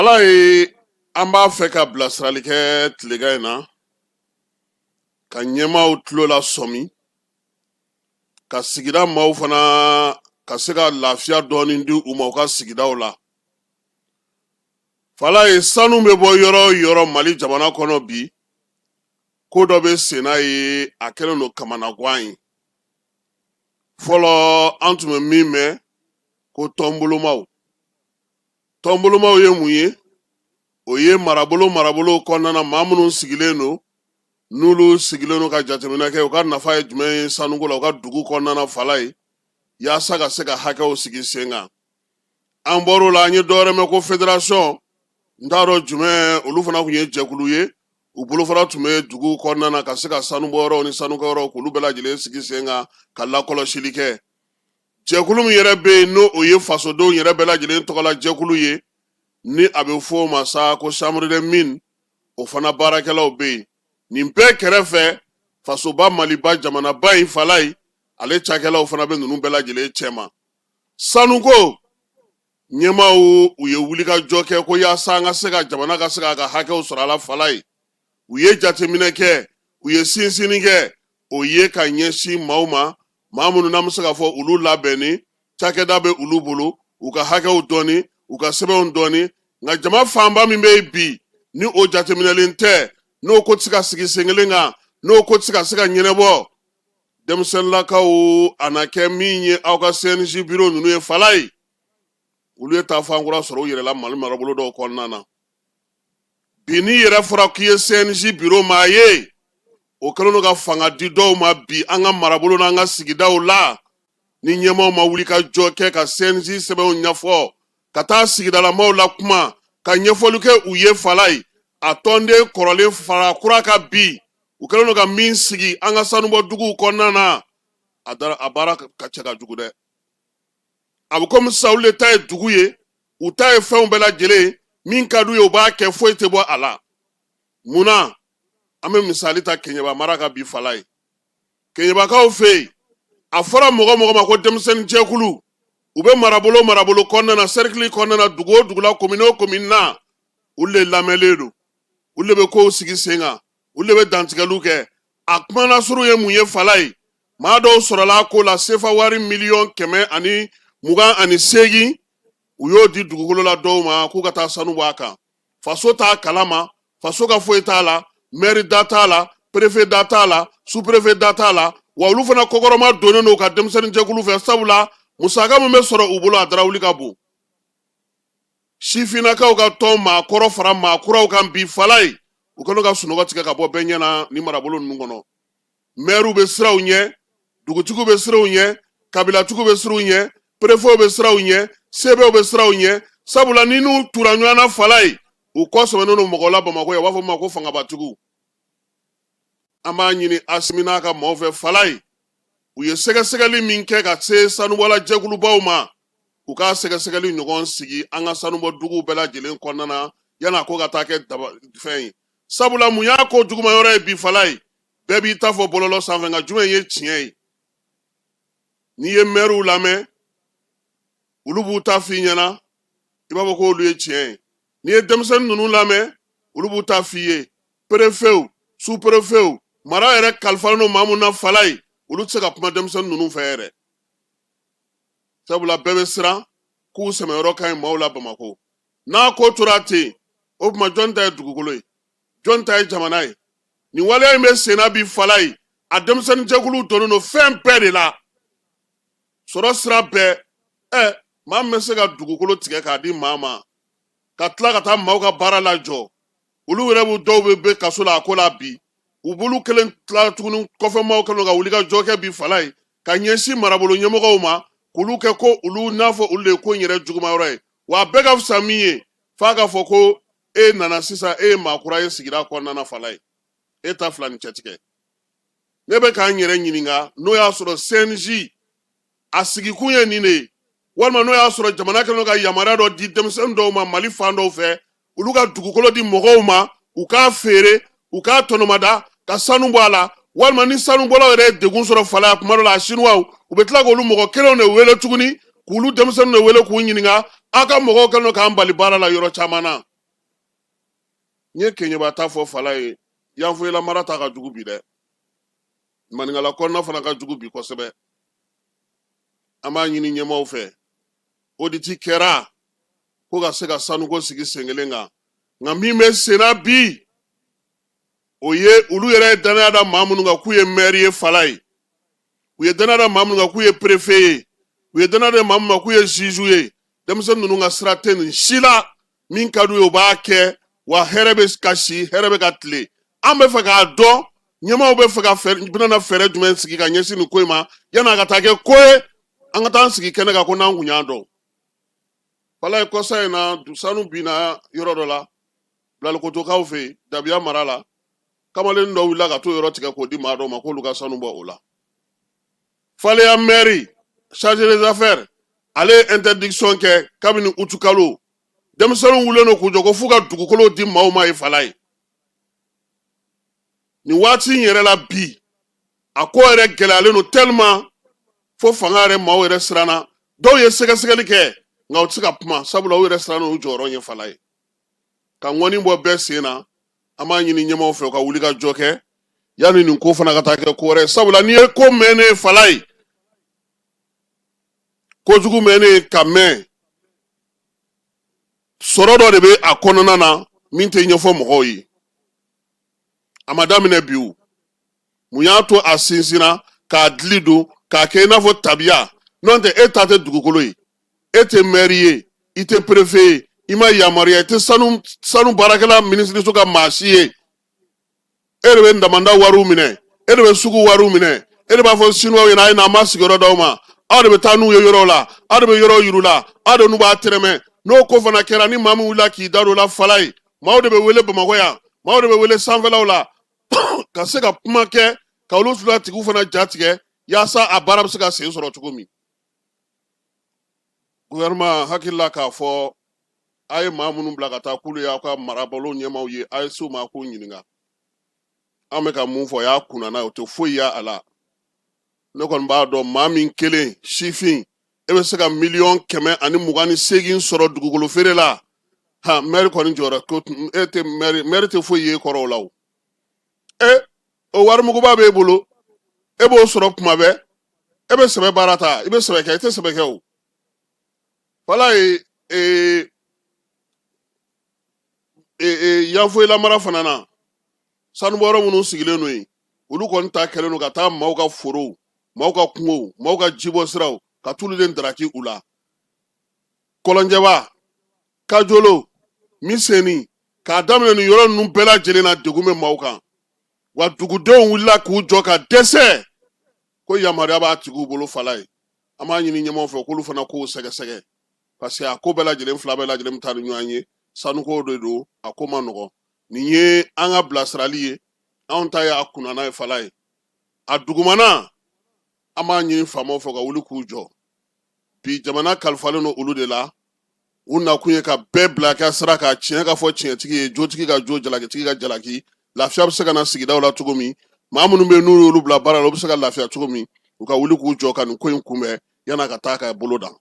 Ala ye an b'a fɛ ka bilasirali kɛ tilegan in na, ka ɲɛmaaw tulo lasɔmi, ka sigida maaw fana ka se ka lafiya dɔɔnin di u ma u ka sigidaw la. Fala ye, sanu bɛ bɔ yɔrɔ o yɔrɔ Mali jamana kɔnɔ bi, ko dɔ bɛ senna ye, a kɛlen don kamanagan ye. Fɔlɔ, an tun bɛ min mɛn ko tɔnbolomaw, tɔnbolomaw ye mun ye? O ye marabolo marabolo kɔnɔna na, maa minnu sigilen don, n'olu sigilen don ka jateminɛ kɛ u ka nafa ye jumɛn ye sanuko la u ka dugu kɔnɔna na. Fala ye, yaasa ka se ka hakɛw sigi sen kan. An bɔr'o la, an ye dɔwɛrɛ mɛn ko fédération, n t'a dɔn jumɛn. Olu fana tun ye jɛkulu ye, u bolofara tun bɛ dugu kɔnɔna na ka se ka sanubɔyɔrɔw ni sanukɛyɔrɔw k'olu bɛɛ lajɛlen sigi sen kan ka lakɔlɔsili kɛ. Jɛkulu min yɛrɛ bɛ yen, n'o o ye fasodenw yɛrɛ bɛɛ lajɛlen tɔgɔla jɛkulu ye, ni a bɛ fɔ o ma sa ko chambre des mines, o fana baarakɛlaw bɛ yen. Nin bɛɛ kɛrɛfɛ, fasoba Maliba jamanaba in, fala ye, ale cakɛlaw fana bɛ ninnu bɛɛ lajɛlen cɛma. Sanuko ɲɛmaaw, u ye wulikajɔ kɛ ko yaasa an ka se ka jamana ka se k'a ka hakɛw sɔrɔ a la. Fala ye, u ye jateminɛ kɛ, u ye sinsinni kɛ, o ye ka ɲɛsin maaw ma, maa minnu n'an bɛ se k'a fɔ olu labɛnni cakɛda bɛ olu bolo, u ka hakɛw dɔɔni, u ka sɛbɛnw dɔɔni. Nka jama fanba min bɛ yen bi, ni o jateminɛlen tɛ, n'o ko tɛ se ka sigi sen kelen kan, n'o ko tɛ se ka ɲɛnabɔ, denmisɛnninlakaw, a na kɛ min ye aw ka CNJ bureau ninnu ye. Fala ye, olu ye taafan kura sɔrɔ u yɛrɛ la Mali marabolo dɔw kɔnɔna na bi. N'i yɛrɛ fɔra k'i ye CNJ bureau maa ye, o kɛlen don ka fanga di dɔw ma bi an ka marabolo n'an ka sigidaw la. Ni ɲɛmaaw ma wuli ka jɔ kɛ ka CNJ sɛbɛnw ɲɛfɔ, ka taa sigidalamaw la kuma, ka ɲɛfɔli kɛ u ye, fala ye, a tɔnden kɔrɔlen fara kura kan bi, u kɛlen don ka min sigi an ka sanubɔduguw kɔnɔna na, a baara ka cɛ ka jugu dɛ. A bɛ komi sisan olu de ta ye dugu ye, u ta ye fɛnw bɛɛ lajɛlen. Min ka d'u ye, u b'a kɛ, foyi tɛ bɔ a la. Mun na? An bɛ misali ta Keɲeba mara kan bi. Fala ye, Keɲebakaw fɛ yen, a fɔra mɔgɔ mɔgɔ ma ko denmisɛnnin jɛkulu, u bɛ marabolo marabolo kɔnɔna na, cercle kɔnɔna na, dugu o dugu la, commune o commune na, olu de lamɛnlen don, olu de bɛ kow sigi sen kan, olu de bɛ dantigɛliw kɛ. A kumalasuru ye mun ye? Fala ye, maa dɔw sɔrɔla a ko la, sefa wari miliyɔn 128, u y'o di dugukolo la dɔw ma k'u ka taa sanu bɔ a kan. Faso t'a kalama, faso ka foyi t'a la, maire da t'a la, préfet da t'a la, sous-préfet da t'a la. Wa olu fana kɔkɔrɔma donnen don u ka denmisɛnnin jɛkulu fɛ, sabula musaka min bɛ sɔrɔ u bolo, a darawuli ka bon. Sifinnakaw ka tɔn maakɔrɔ fara maakuraw kan bi, fala ye, u kɛlen ka sunɔgɔ tigɛ ka bɔ bɛɛ ɲɛ na ni marabolo ninnu kɔnɔ. Mɛriw bɛ siran u ɲɛ, dugutigiw bɛ siran u ɲɛ, kabilatigiw bɛ siran u ɲɛ, perefew bɛ siran u ɲɛ, sebew bɛ siran u ɲɛ, sabula ni n'u tura ɲɔgɔn na, fala ye, u kɔ sɛbɛnnen don mɔgɔw la Bamakɔ yan, u b'a fɔ min ma ko fangabatigiw. An b'a ɲini Asimi n'a ka maaw fɛ, fala ye, u ye sɛgɛsɛgɛli min kɛ ka se sanubɔla jɛkulubaw ma, u k'a sɛgɛsɛgɛli ɲɔgɔn sigi an ka sanubɔduguw bɛɛ lajɛlen kɔnɔna na, yan'a ko ka taa kɛ daba fɛn ye. Sabula mun y'a ko juguman yɔrɔ ye bi, fala ye? Bɛɛ b'i ta fɔ bɔlɔlɔ sanfɛ, nka jumɛn ye tiɲɛ ye? N'i ye mɛriw lamɛn, olu b'u ta f'i ɲɛna, i b'a fɔ k'olu ye tiɲɛ ye. N'i ye denmisɛnnin ninnu lamɛn, olu b'u ta f'i ye. Perefew, sous-perefew, mara yɛrɛ kalifalen don maa mun na, fala ye, olu tɛ se ka kuma denmisɛnnin ninnu fɛ yɛrɛ, sabula bɛɛ bɛ siran k'u sɛmɛyɔrɔ ka ɲi maaw la Bamakɔ. N'a ko tora ten, o tuma jɔn ta ye dugukolo ye, jɔn ta ye jamana ye? Nin waleya in bɛ senna bi, fala ye. A denmisɛnnin jɛkuluw donnen don fɛn bɛɛ de la, sɔrɔ sira bɛɛ. Maa min bɛ se ka dugukolo tigɛ k'a di maa ma, ka tila ka taa maaw ka baara lajɔ, olu yɛrɛ b'u dɔw bɛ kaso la a ko la bi. U bolo kelen tila tuguni, kɔfɛ maaw kɛlen ka wuli ka jɔ kɛ bi, fala ye, ka ɲɛsin marabolo ɲɛmɔgɔw ma, k'olu kɛ ko olu n'a fɔ olu de ye ko in yɛrɛ juguman yɔrɔ ye. Wa a bɛɛ ka fisa min ye, f'a ka fɔ ko e nana sisan, e ye maa kura ye sigida kɔnɔna na, fala ye, e ta fila ni cɛtigɛ. Ne bɛ k'an yɛrɛ ɲininka n'o y'a sɔrɔ CNJ a sigikun ye nin de ye, walima n'o y'a sɔrɔ jamana kɛlen don ka yamaruya dɔ di denmisɛnnin dɔw ma Mali fan dɔw fɛ, olu ka dugukolo di mɔgɔw ma, u k'a feere, u k'a tɔnɔmada ka sanu bɔ a la, walima ni sanubɔlaw yɛrɛ ye degun sɔrɔ, falaya, kuma dɔ la a sinuwaw, u bɛ tila k'olu mɔgɔ kelenw de wele tuguni, k'olu denmisɛnninw de wele k'u ɲininka: aw ka mɔgɔw kɛlen don k'an bali baara la yɔrɔ caman na. N ye Keɲeba ta fɔ fala ye, Yanfoyila mara ta ka jugu bi dɛ, Maninkala kɔnɔna fana ka jugu bi kosɛbɛ. An b'a ɲini ɲɛmaaw fɛ, audit kɛra ko ka se ka sanuko sigi sen kelen kan, nka min bɛ senna bi, o ye olu yɛrɛ ye danaya da maa minnu kan k'u ye mɛri ye fala ye, u ye danaya da maa minnu kan k'u ye perefe ye, u ye danaya da maa minnu kan k'u ye zuzu ye. Denmisɛnnin ninnu ka sira tɛ nin si la. Min ka d'u ye, u b'a kɛ, wa hɛrɛ bɛ ka si, hɛrɛ bɛ ka tile. An bɛ fɛ k'a dɔn ɲɛmaaw bɛ fɛ ka bɛna fɛɛrɛ jumɛn sigi ka ɲɛsin nin ko in ma yan'a ka taa kɛ ko ye an ka taa an sigi kɛnɛ kan ko n'an kun y'a dɔn. Fala ye, kɔsa in na, sanu binna yɔrɔ dɔ la Bilalikotokaw fɛ yen, Dabiya mara la. Kamalen dɔ wulila ka t'o yɔrɔ tigɛ k'o di maa dɔw ma k'olu ka sanu bɔ o la. Faleya mɛri chargé des affaires, ale ye interdiction kɛ kabini utukalo. Denmisɛnninw wulilen don k'u jɔ ko f'u ka dugukolo di maaw ma ye fala ye. Nin waati in yɛrɛ la bi, a ko yɛrɛ gɛlɛyalen don tellement fo fanga yɛrɛ maaw yɛrɛ siranna. Dɔw ye sɛgɛsɛgɛli kɛ, nka u tɛ se ka kuma, sabula u yɛrɛ siranna u jɔyɔrɔ ɲɛ fala ye. Ka ŋɔni bɔ bɛɛ sen na, an b'a ɲini ɲɛmaaw fɛ u ka wuli ka jɔ kɛ yanni nin ko fana ka taa kɛ ko wɛrɛ ye, sabula n'i ye ko mɛnnen ye fala ye, kojugu mɛnnen ka mɛn, sɔrɔ dɔ de bɛ a kɔnɔna na min tɛ ɲɛfɔ mɔgɔw ye. A ma daminɛ bi o. Mun y'a to a sinsinna k'a dili don k'a kɛ i n'a fɔ tabiya? N'o tɛ, e ta tɛ dugukolo ye, e tɛ mɛri ye, i tɛ perefe ye, i ma yamaruya, i tɛ sanu baarakɛla minisiriso ka maa si ye. E de bɛ damanda wariw minɛ, e de bɛ sugu wariw minɛ, e de b'a fɔ sinuwaw ɲɛna a ye na, an b'a sigiyɔrɔ d'aw ma. Aw de bɛ taa n'u ye yɔrɔw la, aw de bɛ yɔrɔw yir'u la, aw de n'u b'a tɛrɛmɛ. N'o ko fana kɛra, ni maa min wulila k'i da don o la fala ye, maaw de bɛ wele Bamakɔ yan, maaw de bɛ wele sanfɛlaw la ka se ka kuma kɛ ka olu fila tigiw fana ja tigɛ yaasa a baara bɛ se ka sen sɔrɔ cogo min. Gouvernement hakili la k'a fɔ a ye maa minnu bila ka taa k'olu y'aw ka marabolo ɲɛmaaw ye, a ye s'u ma k'u ɲininka. An bɛ ka mun fɔ, y'a kunna n'a ye, o tɛ foyi y'a la. Ne kɔni b'a dɔn, maa min kelen sifin, e bɛ se ka 128 miliyɔn sɔrɔ dugukolo feere la, ha, mɛri kɔni jɔyɔrɔ ko e tɛ mɛri, mɛri tɛ foyi ye kɔrɔ o la. O e o warimuguba b'e bolo, e b'o sɔrɔ kuma bɛɛ, e bɛ sɛbɛ baara ta, i bɛ sɛbɛ kɛ, i tɛ sɛbɛ kɛ o fala ye. Ee ee Yanfoyila mara fana na, sanubɔyɔrɔ minnu sigilen don yen, olu kɔni ta kɛlen don ka taa maaw ka forow, maaw ka kungow, maaw ka jibɔ siraw, ka t'olu de daraki u la. Kɔlɔnjɛba, Kajolo, Miseni, k'a daminɛ nin yɔrɔ ninnu bɛɛ lajɛlen na, degun bɛ maaw kan. Wa dugudenw wulila k'u jɔ ka dɛsɛ ko yamaruya b'a tigiw bolo fala ye. An b'a ɲini ɲɛmaaw fɛ k'olu fana k'o sɛgɛsɛgɛ, parce que a ko bɛɛ lajɛlen fila bɛɛ lajɛlen bɛ taa ni ɲɔgɔn ye. Sanuko de don, a ko ma nɔgɔn. Nin ye an ka bilasirali ye, anw ta ye a kunnana ye fala ye. A dugumana, an b'a ɲini faamaw fɛ ka wuli k'u jɔ bi. Jamana kalifalen don olu de la. U nakun ye ka bɛɛ bila ka sira ka tiɲɛ ka fɔ tiɲɛtigi ye, jotigi ka jo, jalakitigi ka jalaki. Lafiya bɛ se ka na sigidaw la cogo min, maa minnu bɛ yen n'u y'olu bila baara la, u bɛ se ka lafiya cogo min, u ka wuli k'u jɔ ka nin ko in kunbɛn yan'a ka taa ka bolo dan.